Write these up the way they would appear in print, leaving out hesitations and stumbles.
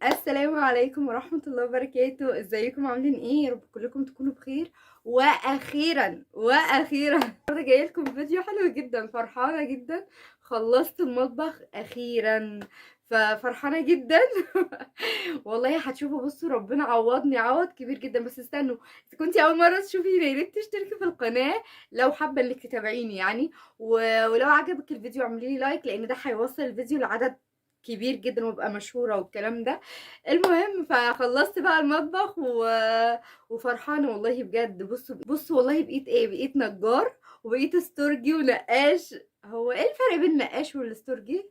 السلام عليكم ورحمة الله وبركاته. ازيكم عاملين ايه؟ يا رب كلكم تكونوا بخير. واخيرا واخيرا النهارده جاية لكم فيديو حلو جدا، فرحانة جدا. خلصت المطبخ اخيرا، ففرحانة جدا. والله هتشوفوا، بصوا ربنا عوضني عوض كبير جدا. بس استنوا، اذا كنتي اول مرة تشوفيني يا ريت تشتركي في القناة لو حابة انك تتابعيني يعني، ولو عجبك الفيديو اعملي لي like، لان ده هيوصل الفيديو لعدد كبير جدا وابقى مشهورة والكلام ده. المهم فخلصت بقى المطبخ وفرحانه والله بجد. بصوا بصوا والله بقيت ايه، بقيت نجار وبقيت استورجي ونقاش. هو ايه الفرق بين النقاش والاستورجي؟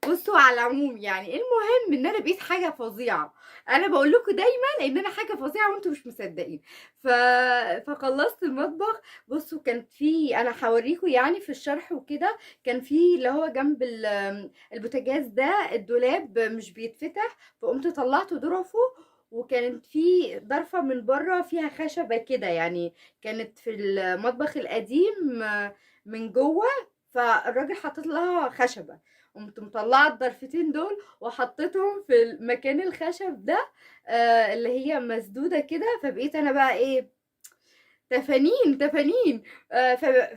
بصوا على العموم يعني، المهم ان انا بقيت حاجة فظيعة. انا بقول لكم دايما ان انا حاجة فظيعة وانتم مش مصدقين. ف... فخلصت المطبخ. بصوا كان في، انا هوريكم يعني في الشرح وكده، كان في اللي هو جنب البوتاجاز ده الدولاب مش بيتفتح، فقمت طلعته ظرفة، وكانت في ضرفه من بره فيها خشبه كده يعني، كانت في المطبخ القديم من جوه، فالراجل حاطط لها خشبه. قمت مطلعه الضرفتين دول وحطيتهم في مكان الخشب ده، اللي هي مسدودة كده. فبقيت انا بقى ايه، تفانين تفانين.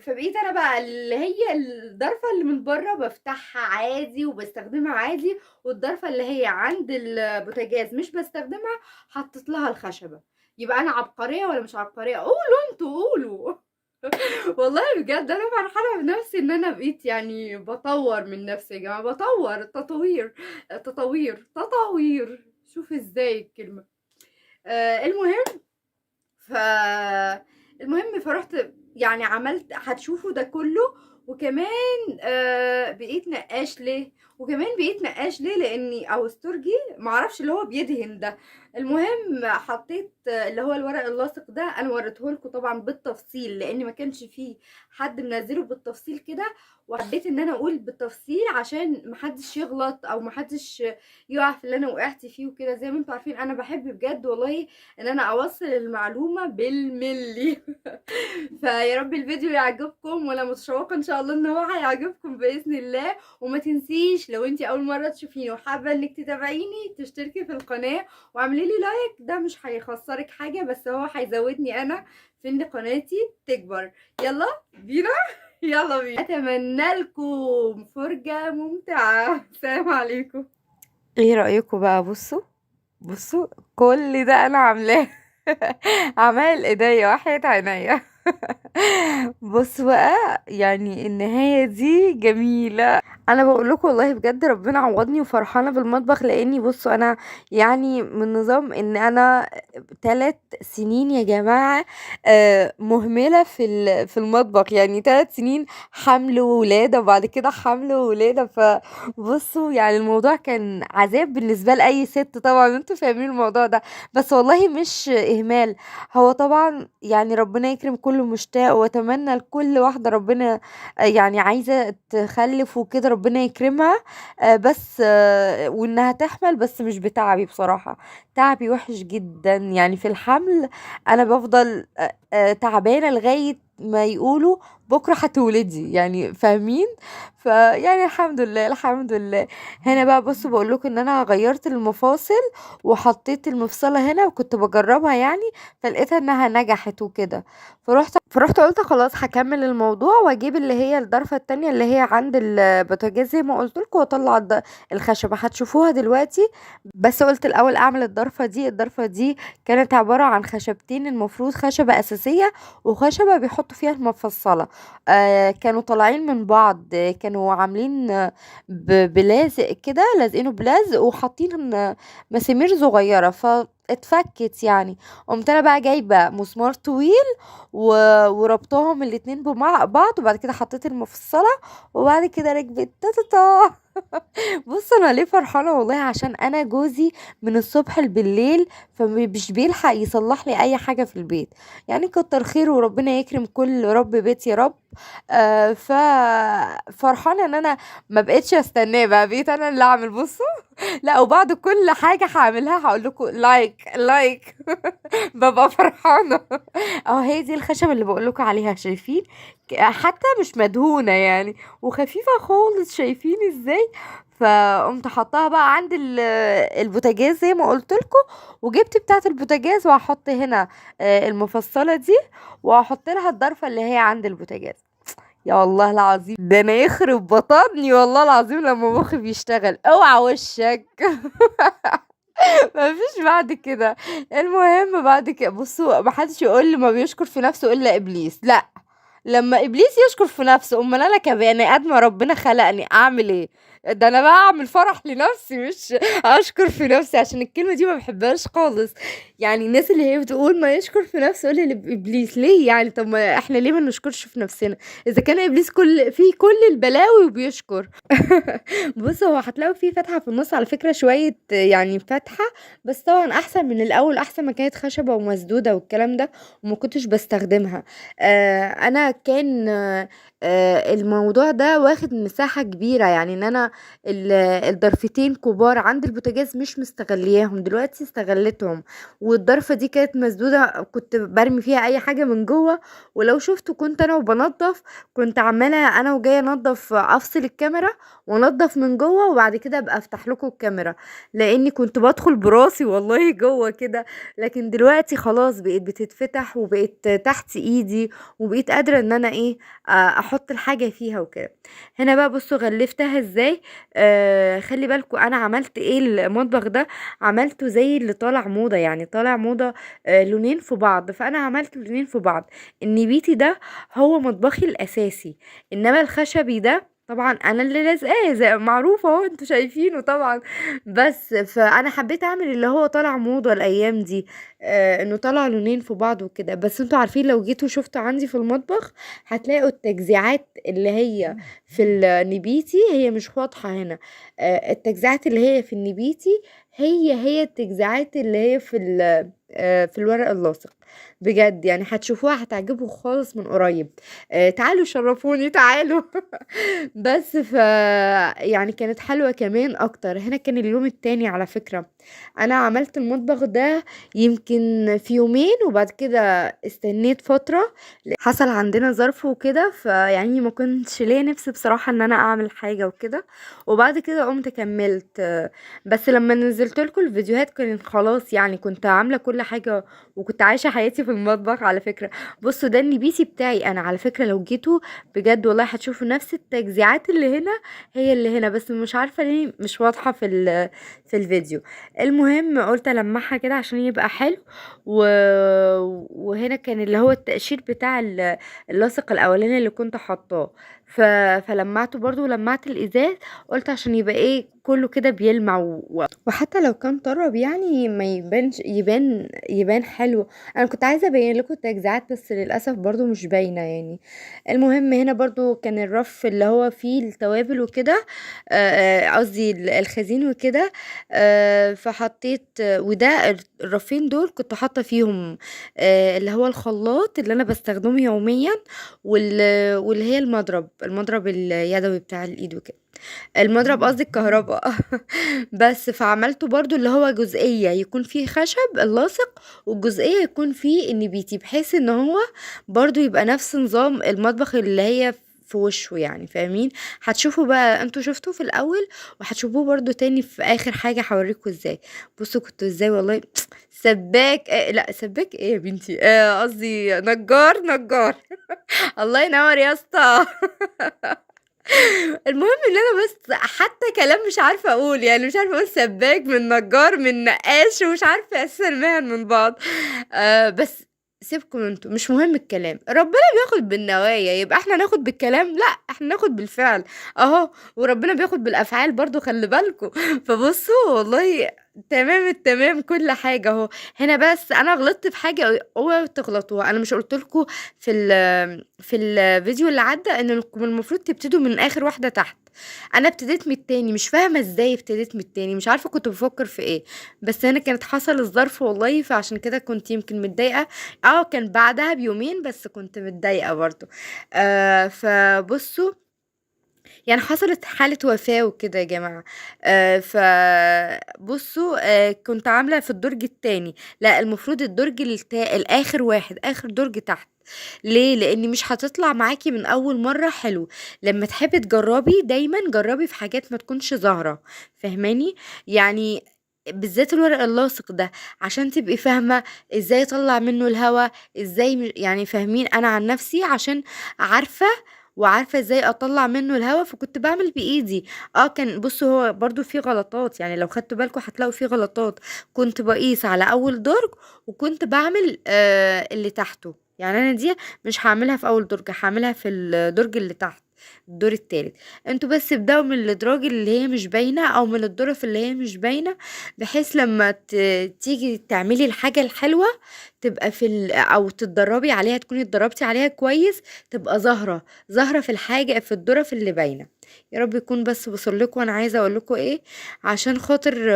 فبقيت انا بقى اللي هي الضرفه اللي من بره بفتحها عادي وبستخدمها عادي، والضرفه اللي هي عند البوتاجاز مش بستخدمها، حطيت لها الخشبة. يبقى انا عبقرية ولا مش عبقرية؟ قولوا انتوا، قولوا. والله بجد انا فرحانة بنفسي ان انا بقيت يعني بطور من نفسي يا جماعة، بطور، تطوير تطوير تطوير. شوف ازاي الكلمة. المهم ف المهم فرحت يعني عملت، هتشوفوا ده كله. وكمان بقيت نقاش ليه، وكمان بقيت نقاش ليه لاني او استرجي معرفش اللي هو بيدهن ده. المهم حطيت اللي هو الورق اللاصق ده، انا وريته لكم طبعا بالتفصيل لان ما كانش فيه حد منزله بالتفصيل كده، وحبيت ان انا اقول بالتفصيل عشان محدش يغلط او محدش يقع في اللي انا وقعت فيه وكده. زي ما انتم عارفين انا بحب بجد والله ان انا اوصل المعلومة بالملي. فيا رب الفيديو يعجبكم، وانا متشوقة ان شاء الله ان هو هيعجبكم باذن الله. وما تنسيش لو انتي اول مرة تشوفيني وحابة انك تتابعيني تشتركي في القناة واعملي لي like، ده مش هيخسرك حاجة، بس هو هيزودني انا في ان قناتي تكبر. يلا بينا، يلا بينا. اتمنى لكم فرجه ممتعة. السلام عليكم. ايه رايكم بقى؟ بصوا بصوا كل ده انا عاملاه عمال ايديا وحياة عينيا. بصوا بقى يعني النهاية دي جميلة. انا بقول لكم والله بجد ربنا عوضني وفرحانة بالمطبخ، لاني بصوا انا يعني من نظام ان انا 3 سنين يا جماعة، مهملة في المطبخ، يعني 3 سنين حمل وولادة وبعد كده حمل وولادة. فبصوا يعني الموضوع كان عذاب بالنسبة لأي ست طبعا، انتوا فاهمين الموضوع ده، بس والله مش إهمال، هو طبعا يعني ربنا يكرم كل مشتاق، واتمنى لكل واحدة ربنا يعني عايزة تخلف وكده ربنا يكرمها، بس، وانها تحمل، بس مش بتعبي بصراحة، تعبي وحش جدا يعني في الحمل. انا بفضل، تعبانة لغاية ما يقولوا بكرة هتولدي، يعني فاهمين؟ فيعني الحمد لله الحمد لله. هنا بقى بصوا بقول لكم ان انا غيرت المفاصل وحطيت المفصلة هنا، وكنت بجربها يعني، فلقيتها انها نجحت وكده، فرحت قلت خلاص هكمل الموضوع واجيب اللي هي الضرفة التانية اللي هي عند البوتاجاز زي ما قلت لكم، واطلع الخشبة. هتشوفوها دلوقتي، بس قلت الاول اعمل الضرفة دي. الضرفة دي كانت عبارة عن خشبتين، المفروض خشبة اساسية وخشبة بيحطوا فيها المفصلة، كانوا طالعين من بعض، كانوا عاملين بلازق كده، لازقينه بلزق وحاطين مسامير صغيرة، فاتفكت يعني. قمت انا بقى جايبة مسمار طويل وربطهم الاتنين بمع بعض، وبعد كده حطيت المفصلة، وبعد كده ركبت تا تا تا. بص انا ليه فرحانة والله، عشان انا جوزي من الصبح بالليل فمش بيلحق يصلح لي اي حاجة في البيت يعني، كتر خيره وربنا يكرم كل رب بيت يا رب. فرحانة ان انا ما بقتش استناه بقى، بقيت انا اللي اعمل. بصوا لا، وبعد كل حاجة هعملها هقول لكم like like. ببقى فرحانة. اهو هي دي الخشب اللي بقول لكم عليها، شايفين؟ حتى مش مدهونه يعني، وخفيفة خالص، شايفين ازاي؟ فقمت حطاها بقى عند البوتاجاز زي ما قلت لكم، وجبت بتاعه البوتاجاز وهحط هنا المفصلة دي، وهحط لها الضرفه اللي هي عند البوتاجاز. يا والله العظيم ده انا يخرب بطني والله العظيم لما مخي بيشتغل، اوعى وشك. مفيش بعد كده. المهم بعد كده بصوا، محدش يقول لي ما بيشكر في نفسه الا ابليس، لا لما ابليس يشكر في نفسه امال انا كبني ادمه ربنا خلقني اعمل ايه؟ ده انا بقى اعمل فرح لنفسي مش اشكر في نفسي، عشان الكلمة دي ما بحبهاش خالص. يعني الناس اللي هي بتقول ما يشكر في نفسه الا ابليس، ليه يعني؟ طب ما احنا ليه ما نشكرش في نفسنا اذا كان ابليس في كل البلاوي وبيشكر؟ بصوا هو هتلاقوا في فتحه في النص على فكرة، شوية يعني فتحه، بس طبعا احسن من الاول، احسن ما كانت خشبه ومسدوده والكلام ده وما كنتش بستخدمها. انا كان الموضوع ده واخد مساحة كبيرة، يعني ان انا الضرفتين كبار عند البوتاجاز مش مستغلياهم، دلوقتي استغلتهم. والضرفه دي كانت مسدودة، كنت برمي فيها اي حاجة من جوه، ولو شفتوا كنت انا وبنضف، كنت عماله انا وجاية انضف افصل الكاميرا وانضف من جوه، وبعد كده ابقى افتح لكم الكاميرا، لاني كنت بدخل براسي والله جوه كده. لكن دلوقتي خلاص بقيت بتتفتح وبقيت تحت ايدي، وبقيت قادرة ان انا ايه، احط الحاجة فيها وكده. هنا بقى بصوا غلفتها ازاي. خلي بالكم انا عملت ايه المطبخ ده، عملته زي اللي طالع موضة، يعني طالع موضة لونين في بعض، فانا عملت لونين في بعض. النبيتي ده هو مطبخي الاساسي، انما الخشبي ده طبعا انا اللي لازقاه زي معروف اهو انتوا شايفينه طبعا. بس فانا حبيت اعمل اللي هو طالع موضة الايام دي، انه طالع لونين في بعض وكده. بس انتوا عارفين لو جيتوا شفتوا عندي في المطبخ هتلاقوا التجزيعات اللي هي في النبيتي هي مش واضحة هنا. التجزيعات اللي هي في النبيتي هي التجزيعات اللي هي في الورق اللاصق بجد، يعني هتشوفوها هتعجبكم خالص من قريب. تعالوا شرفوني تعالوا. بس يعني كانت حلوة كمان اكتر. هنا كان اليوم التاني على فكرة، انا عملت المطبخ ده يمكن في يومين، وبعد كده استنيت فترة، حصل عندنا ظرف وكده، فيعني ما كنتش ليا نفسي بصراحة ان انا اعمل حاجة وكده، وبعد كده قمت كملت. بس لما نزلت لكم الفيديوهات كان خلاص، يعني كنت عاملة كل حاجة وكنت عايشة حياتي في المطبخ على فكرة. بصوا ده النبيتي بتاعي انا على فكرة، لو جيتوا بجد والله هتشوفوا نفس التجزيعات اللي هنا هي اللي هنا، بس مش عارفة ليه مش واضحة في الفيديو. المهم قلت المعها كده عشان يبقى حلو. وهنا كان اللي هو التقشير بتاع اللاصق الاولاني اللي كنت حاطاه، فلمعته برضو، ولمعت الازاز، قلت عشان يبقى ايه كله كده بيلمع، وحتى لو كان طرب يعني ما يبانش، يبان حلو. انا كنت عايزه ابين لكم التجزيعات بس للاسف برضو مش باينة يعني. المهم هنا برضو كان الرف اللي هو فيه التوابل وكده، قصدي الخزين وكده، فحطيت، وده الرفين دول كنت حاطه فيهم، اللي هو الخلاط اللي انا بستخدمه يوميا، واللي هي المضرب اليدوي بتاع الايد وكده، المضرب قصدي الكهرباء. بس فعملته برضو اللي هو جزئية يكون فيه خشب اللاصق، والجزئية يكون فيه النبيتي، بحيث ان هو برضو يبقى نفس نظام المطبخ اللي هي في وشه يعني، فاهمين؟ هتشوفوا بقى، انتوا شفتوه في الاول وهتشوفوه برضو تاني في اخر حاجة هوريكم ازاي. بصوا كنتوا ازاي والله سباك، لا سباك ايه يا بنتي، قصدي نجار، نجار. الله ينور يا اسطى. المهم ان انا بس حتى كلام مش عارفه اقول، يعني مش عارفه اقول سباك من نجار من نقاش، ومش عارفه اساسا المهن من بعض. بس سيبكم انتوا، مش مهم الكلام، ربنا بياخد بالنوايا، يبقى احنا ناخد بالكلام؟ لا، احنا ناخد بالفعل اهو، وربنا بياخد بالافعال برضو، خلي بالكم. فبصوا والله تمام التمام كل حاجة اهو. هنا بس انا غلطت في حاجة، اوعوا تغلطوها. انا مش قلت لكم في الفيديو اللي عدى ان انكم المفروض تبتدوا من اخر واحدة تحت؟ انا ابتديت من التاني، مش فاهمه ازاي ابتديت من التاني، مش عارفه كنت بفكر في ايه، بس انا كانت حصل الظرف والله، فعشان كده كنت يمكن متضايقة. كان بعدها بيومين بس كنت متضايقة برضو. فبصوا يعني حصلت حالة وفاة وكده يا جماعة. فبصوا، كنت عاملة في الدرج التاني، لا المفروض الدرج الآخر واحد، آخر درج تحت. ليه؟ لأن مش هتطلع معاكي من أول مرة حلو. لما تحبي تجربي دايما جربي في حاجات ما تكونش ظاهرة، فاهماني؟ يعني بالذات الورق اللاصق ده عشان تبقي فاهمة ازاي اطلع منه الهوا، ازاي يعني فاهمين؟ انا عن نفسي عشان عارفة وعارفة ازاي اطلع منه الهوا، فكنت بعمل بايدي. كان بصوا هو برضو في غلطات، يعني لو خدتوا بالكم هتلاقوا في غلطات. كنت بقيس على اول درج وكنت بعمل اللي تحته، يعني انا دي مش هعملها في اول درج، هعملها في الدرج اللي تحت الدور التالت. انتوا بس ابدأوا من الادراج اللي هي مش باينة او من الدرف اللي هي مش باينة، بحيث لما تيجي تعملي الحاجة الحلوة تبقى في او تتدربي عليها، تكوني اتدربتي عليها كويس، تبقى ظاهرة في الحاجة في الدرف اللي باينة. يا رب يكون بس وصل لكم انا عايزة اقول لكم ايه، عشان خاطر،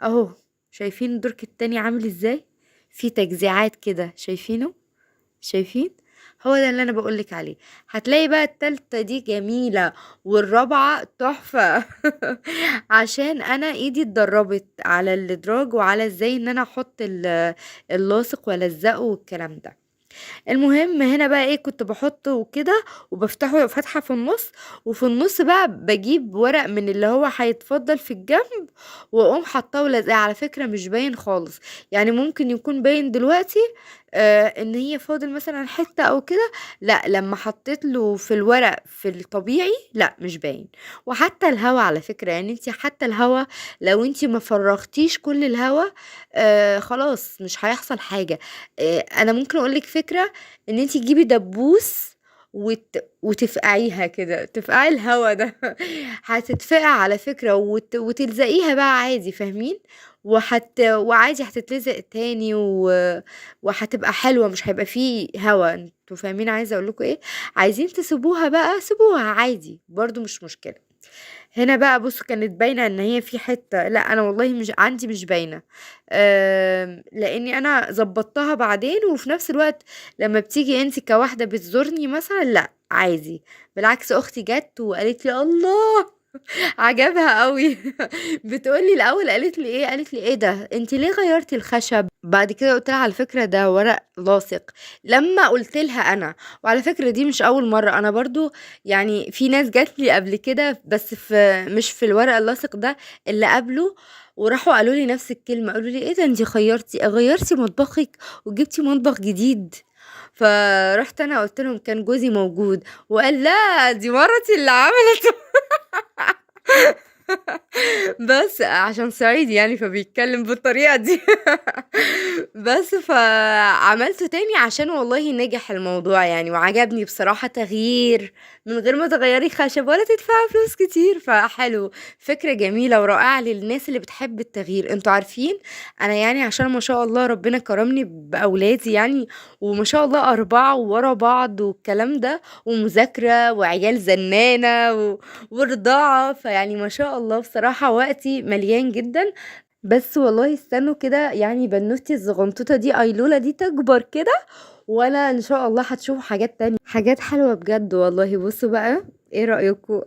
اهو شايفين الدرج التاني عامل ازاي، في تجزيعات كده، شايفينه؟ شايفين؟ هو ده اللي انا بقولك عليه. هتلاقي بقى التالتة دي جميلة والرابعة تحفة. عشان انا ايدي اتدربت على الادراج وعلى ازاي ان انا احط اللاصق والزقه والكلام ده. المهم هنا بقى ايه، كنت بحطه كده وبفتحه فتحة في النص، وفي النص بقى بجيب ورق من اللي هو هيتفضل في الجنب واقوم حاطاه ولازقاه. على فكرة مش باين خالص، يعني ممكن يكون باين دلوقتي، ان هي فاضل مثلا حتة او كده، لا لما حطيت له في الورق في الطبيعي لا مش باين. وحتى الهوا على فكرة، يعني انتي حتى الهوا لو انتي ما فرغتيش كل الهوا، خلاص مش هيحصل حاجة. انا ممكن اقولك فكرة ان انتي تجيبي دبوس وتفقعيها كده، تفقعي الهوا ده. هتتفقع على فكرة، وتلزقيها بقى عادي، فاهمين؟ وعادي هتتلزق تاني وهتبقى حلوة، مش هيبقى فيه هوا. انتوا فاهمين عايزة اقول لكم ايه؟ عايزين تسيبوها بقى سيبوها عادي برضو مش مشكلة. هنا بقى بصوا كانت باينة ان هي في حتة، لا انا والله مش عندي مش باينة، لاني انا ظبطتها بعدين. وفي نفس الوقت لما بتيجي انت كواحدة بتزورني مثلا لا عادي، بالعكس اختي جت وقالت لي الله عجبها قوي. بتقولي الاول قالت لي ايه، قالت لي ايه ده انت ليه غيرتي الخشب؟ بعد كده قلت لها على فكرة ده ورق لاصق. لما قلت لها انا، وعلى فكرة دي مش اول مرة، انا برضو يعني في ناس جات لي قبل كده بس مش في الورق اللاصق ده، اللي قبله، وراحوا قالوا لي نفس الكلمة، قالوا لي ايه ده انت غيرتي مطبخك وجبتي مطبخ جديد. فرحت انا قلت لهم كان جوزي موجود وقال لا دي مرتي اللي عملت. بس عشان صعيدي يعني فبيتكلم بالطريقة دي. بس فعملته تاني عشان والله نجح الموضوع يعني، وعجبني بصراحة تغيير من غير ما تغيري خشب ولا تدفعي فلوس كتير. فحلو، فكرة جميلة ورائعة للناس اللي بتحب التغيير. انتوا عارفين انا يعني عشان ما شاء الله ربنا كرمني بأولادي يعني، وما شاء الله 4 ورا بعض والكلام ده، ومذاكرة وعيال زنانة ورضاعة، فيعني ما شاء الله بصراحة وقتي مليان جدا. بس والله استنوا كده يعني بنوتي الزغنطوطة دي ايلولة دي تكبر كده، وانا ان شاء الله هتشوفوا حاجات تانية، حاجات حلوة بجد والله. بصوا بقى ايه رأيكم؟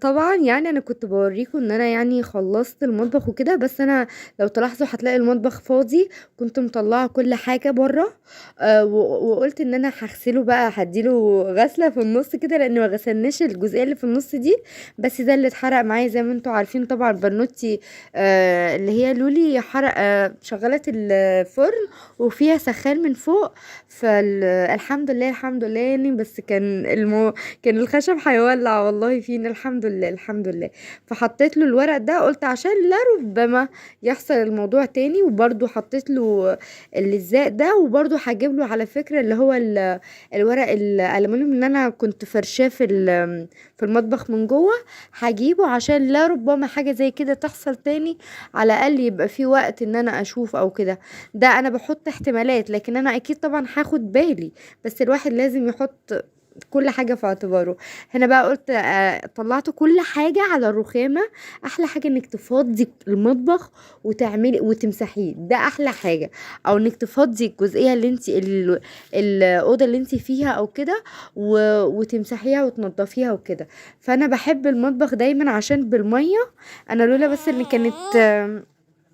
طبعا انا كنت بوريكم ان انا خلصت المطبخ وكده، بس انا لو تلاحظوا هتلاقي المطبخ فاضي، كنت مطلعه كل حاجه بره، وقلت ان انا هغسله بقى، هديله غسله في النص كده لان ما غسلناش الجزئيه اللي في النص دي، بس ده اللي اتحرق معايا زي ما انتوا عارفين. طبعا بنوتي، اللي هي لولي حرق، شغلت الفرن وفيها سخان من فوق، فالحمد لله الحمد لله يعني، بس كان الخشب هيولع والله فينا، الحمد لله الحمد لله. فحطيت له الورق ده قلت عشان لا ربما يحصل الموضوع تاني، وبرده حطيت له اللزاق ده، وبرده هجيب له على فكرة اللي هو الورق الألمنيوم اللي انا كنت فرشاه في المطبخ من جوه، هجيبه عشان لا ربما حاجة زي كده تحصل تاني، على الاقل يبقى في وقت ان انا اشوف او كده. ده انا بحط احتمالات، لكن انا اكيد طبعا هاخد بالي، بس الواحد لازم يحط كل حاجة في اعتباره. هنا بقى قلت طلعت كل حاجة على الرخامه. احلى حاجة انك تفضي المطبخ وتعملي وتمسحيه، ده احلى حاجة، او انك تفضي الجزئية اللي انت الاوضة اللي انت فيها او كده وتمسحيها وتنضفيها وكده. فانا بحب المطبخ دايما عشان بالمية. انا لولا بس ان كانت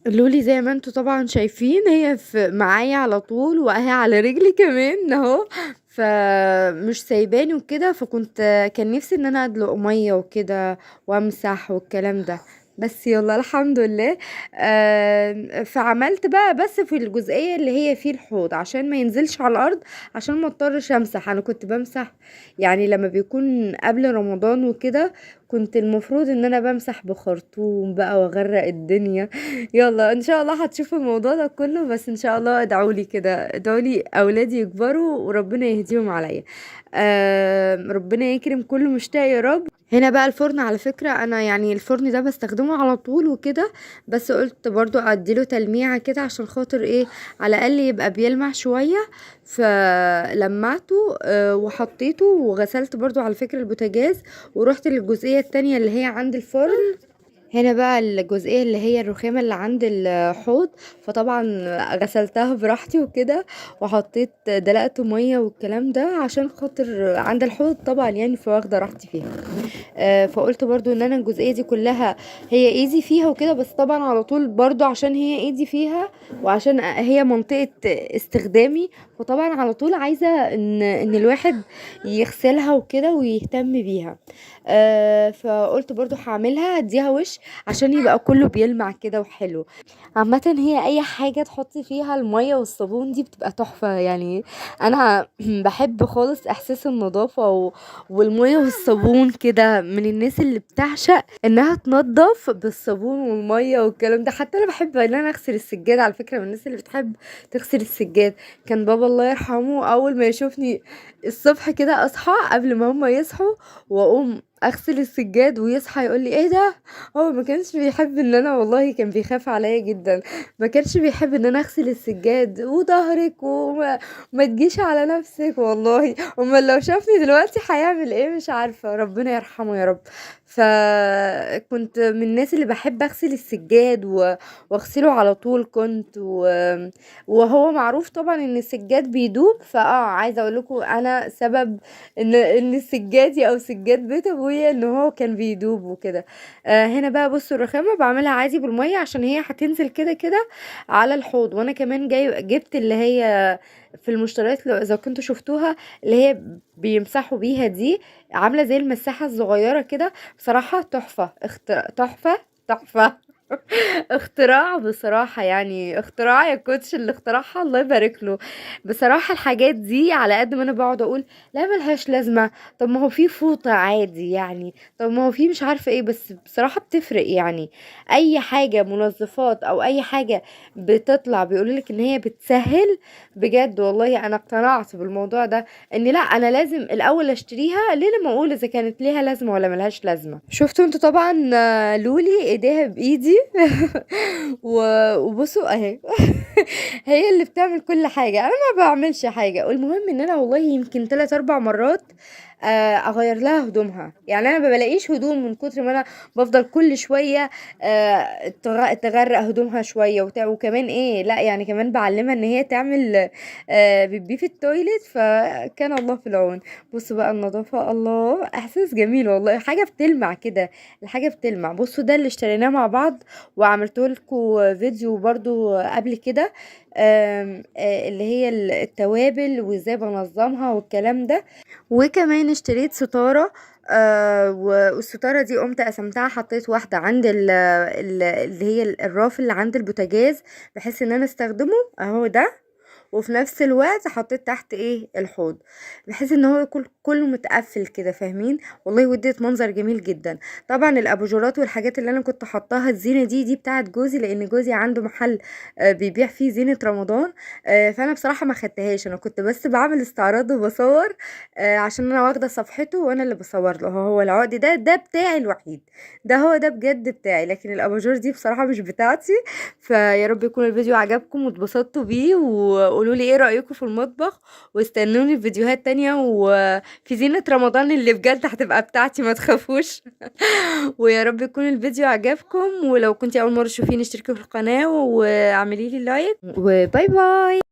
لولي زي ما انتوا طبعا شايفين هي في معايا على طول، وهي على رجلي كمان اهو، فمش سايباني وكده، فكنت كان نفسي ان انا ادلق مية وكده وامسح والكلام ده، بس يلا الحمد لله. فعملت بقى بس في الجزئية اللي هي فيه الحوض عشان ما ينزلش على الارض، عشان ما اضطرش امسح. انا كنت بمسح يعني لما بيكون قبل رمضان وكده، كنت المفروض ان انا بمسح بخرطوم بقى واغرق الدنيا. يلا ان شاء الله هتشوفوا الموضوع ده كله، بس ان شاء الله ادعولي كده، ادعولي اولادي يكبروا وربنا يهديهم عليا. ربنا يكرم كل مشتاق يا رب. هنا بقى الفرن، على فكرة انا يعني الفرن ده بستخدمه على طول وكده، بس قلت برضو اديله تلميعة كده عشان خاطر ايه، على الاقل يبقى بيلمع شوية. فلمعته وحطيته وغسلت برضو على فكرة البوتاجاز، ورحت للجزئية التانية اللي هي عند الفرن. هنا بقى الجزئية اللي هي الرخامة اللي عند الحوض، فطبعا غسلتها براحتي وكده، وحطيت دلقت مية والكلام ده عشان خاطر عند الحوض طبعا يعني، فواخدة راحتي فيها. فقلت برضو ان انا الجزئية دي كلها هي ايدي فيها وكده، بس طبعا على طول برضو عشان هي ايدي فيها وعشان هي منطقة استخدامي، فطبعا على طول عايزة ان الواحد يغسلها وكده ويهتم بيها. فقلت برضو هعملها اديها وش عشان يبقى كله بيلمع كده وحلو. عامة هي اي حاجة تحطي فيها المية والصابون دي بتبقى تحفة يعني، انا بحب خالص احساس النظافة والمية والصابون كده، من الناس اللي بتعشق انها تنظف بالصابون والمية والكلام ده. حتى انا بحب ان انا اغسل السجاد، على فكرة من الناس اللي بتحب تغسل السجاد. كان بابا الله يرحمه اول ما يشوفني الصبح كده اصحى قبل ما هما يصحوا واقوم اغسل السجاد ويصحى يقول لي ايه ده. هو ما كانش بيحب ان انا، والله كان بيخاف عليا جدا، ما كانش بيحب ان انا اغسل السجاد وظهرك وما ما تجيش على نفسك والله. امال لو شافني دلوقتي هيعمل ايه مش عارفه، ربنا يرحمه يا رب. فكنت من الناس اللي بحب اغسل السجاد واغسله على طول كنت وهو معروف طبعا ان السجاد بيدوب. عايزه اقول لكم انا سبب ان السجادي او سجاد بيت ابويا ان هو كان بيدوب وكده. هنا بقى بصوا الرخامه بعملها عادي بالمية عشان هي هتنزل كده كده على الحوض. وانا كمان جبت اللي هي في المشتريات لو اذا كنتوا شفتوها اللي هي بيمسحوا بيها دي، عامله زي المساحة الصغيرة كده، بصراحة تحفة، تحفة تحفة اختراع بصراحة، يعني اختراع يا كوتش اللي اخترعها الله يبارك له بصراحة. الحاجات دي على قد ما انا بقعد اقول لا ملهاش لازمه، طب ما هو في فوطه عادي يعني، طب ما هو في مش عارفه ايه، بس بصراحة بتفرق يعني. اي حاجة منظفات او اي حاجة بتطلع بيقولوا لك ان هي بتسهل، بجد والله انا اقتنعت بالموضوع ده ان لا انا لازم الاول اشتريها، ليه لما اقول اذا كانت ليها لازمه ولا ملهاش لازمه. شفتوا انتوا طبعا لولي ايديها بايدي وبصوا اهي هي اللي بتعمل كل حاجة، انا ما بعملش حاجة. والمهم ان انا والله يمكن 3-4 مرات، اغير لها هدومها، يعني انا ما بلاقيش هدوم من كتر ما انا بفضل كل شوية، تغرق هدومها شوية وكمان ايه، لا يعني كمان بعلمها ان هي تعمل، بيبي في التويليت، فكان الله في العون. بصوا بقى النظافة، الله احساس جميل والله، حاجة بتلمع كده، الحاجة بتلمع. بصوا ده اللي اشتريناه مع بعض وعملت لكم فيديو برضو قبل كده، اللي هي التوابل وازاي بنظمها والكلام ده. وكمان اشتريت ستارة، والستارة دي قمت قسمتها، حطيت واحدة عند اللي هي الراف اللي عند البوتاجاز بحيث ان انا استخدمه اهو ده، وفي نفس الوقت حطيت تحت ايه الحوض بحيث ان هو يكون كله متقفل كده، فاهمين؟ والله وديت منظر جميل جدا. طبعا الاباجورات والحاجات اللي انا كنت حطاها الزينة دي بتاعت جوزي، لان جوزي عنده محل، بيبيع فيه زينة رمضان، فانا بصراحة ما خدتهاش، انا كنت بس بعمل استعراض وبصور، عشان انا واخده صفحته وانا اللي بصور له. هو العقد ده بتاعي الوحيد، ده هو ده بجد بتاعي، لكن الاباجور دي بصراحة مش بتاعتي. فيا رب يكون الفيديو عجبكم واتبسطتوا بيه، وقولوا وقولوا لي ايه رأيكم في المطبخ، واستنوني في فيديوهات تانية وفي زينة رمضان اللي بجد هتبقى بتاعتي، ما تخافوش. ويا رب يكون الفيديو عجبكم، ولو كنتي اول مرة تشوفيني اشتركي في القناة واعملي لي like، و bye bye.